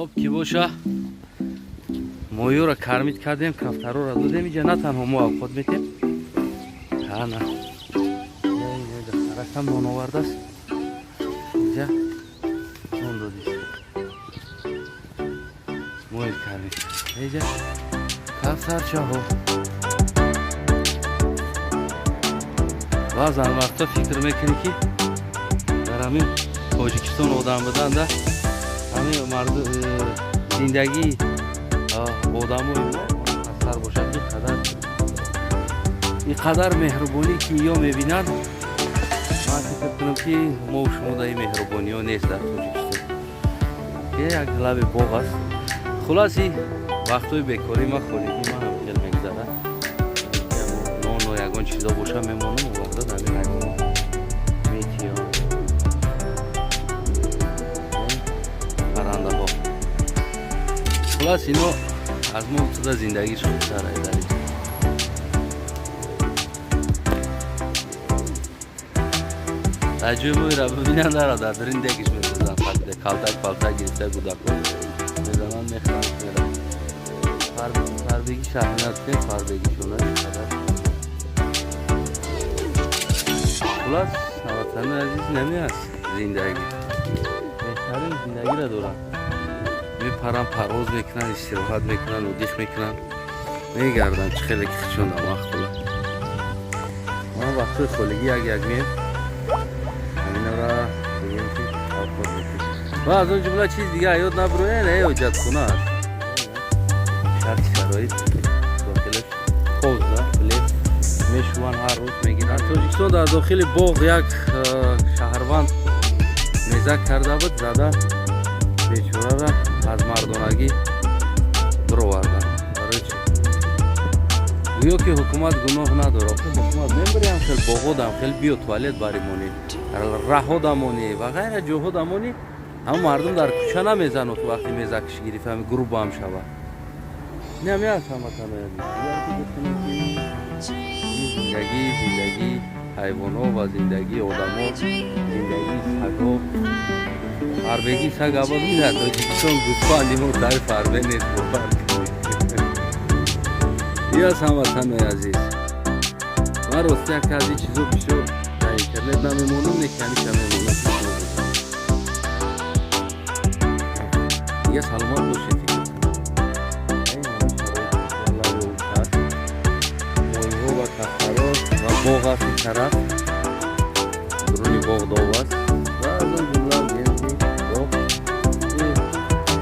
Хоб ки боша, моҳиёро кормить кардем, кафтарора додем. Иҷа на танҳо мо авқот метем, ана духтаракам нон овардааст, иҷа нон додист, моҳи кормить, иҷа кафтарчаҳо. Баъзан вақто фикр мекунӣ, ки дар ҳамин Тоҷикистон одам буданда ҳамин марду зиндагии одамои мо асар бошад. Ин қадар меҳрубонӣ, ки ё мебинанд, ман фикр кунам, ки мо шумо дар ин меҳрубониҳо нест дар Тоҷикистон, ки як лаби боғ аст. Хулоси, вақтҳои бекорӣ ма, холигӣ ма ҳам хел мегузарад. Нону ягон чизо боша, мемонам, оварда дар ин ҳайвонҳо метиён, паррандаҳо. Хулас, ино аз мо туда зиндагиш хубтар дар ин. Дар ҷои моира бибинанд, дара дар дурин дегиш месозанд, калтак палтак гирифта, гудако мезананд, мехӯранд, меранд. Фарбеги шаҳмият кунед, фарбегишона чӣ қадар. Хулас, ҳамватанои азиз, нами аст зиндагӣ. Беҳтарин зиндагиро доранд, мепаранд, парвоз мекунанд, истироҳат мекунанд, отдых мекунанд, мегарданд, чӣ хеле ки хичон дар вақт. Ман вақтҳои холигӣ як як меем, ҳаминора бигем, ки авқот мекунем. Ва аз он ҷумла чиз дига ёд набуроен, э ҳоҷатхона аст, шарти шароит, дохилаш тоза, билет мешуванд, ҳар рӯз мегиранд. Тоҷикистон дар дохили боғ як шаҳрванд мезак карда буд, зада бечорара аз мардонагӣ бироварданд. Барои чи? Гӯё ки ҳукумат гуноҳ надорад. Ҳукумат мебарям, хел боғодам, хел биё, туалет баримонӣ, раҳо дамонӣ ва ғайра ҷоҳо дамонӣ. Ҳама мардум дар кӯча намезанад, вақти мезакиш гирифта, ҳами грубо ҳам шавад. Инам аст, ҳамватанои азиз. Зиндагӣ, зиндагии ҳайвонҳо ва зиндагии одамо, зиндагии сагҳо. Фарбегӣ саг абад дар Тоҷикистон гӯсфанди мо таи фарбе нест, бовар кунед. Ин аст, ҳамватанои азиз. Ман рости яке аз ин чизо бисёр дар интернет намемонам, не ки ҳамеша мемонам. Дига саломат бошед, фикр кунам. Моҳиҳо ва кафтаро ва боғ аст, ин тараф дуруни боғ дов аст. Ва аз он ҷумла гӯем, ки боғ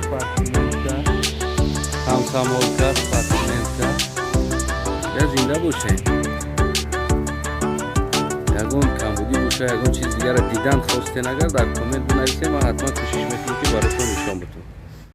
спортсменка, комсомолка, спортсменка. Я зинда бошед. Ягон камбудӣ боша, ягон чиз дигара дидан хостен, агар дар коммент бинависем, ман ҳатман кӯшиш мекунам, ки баротон нишон бутам.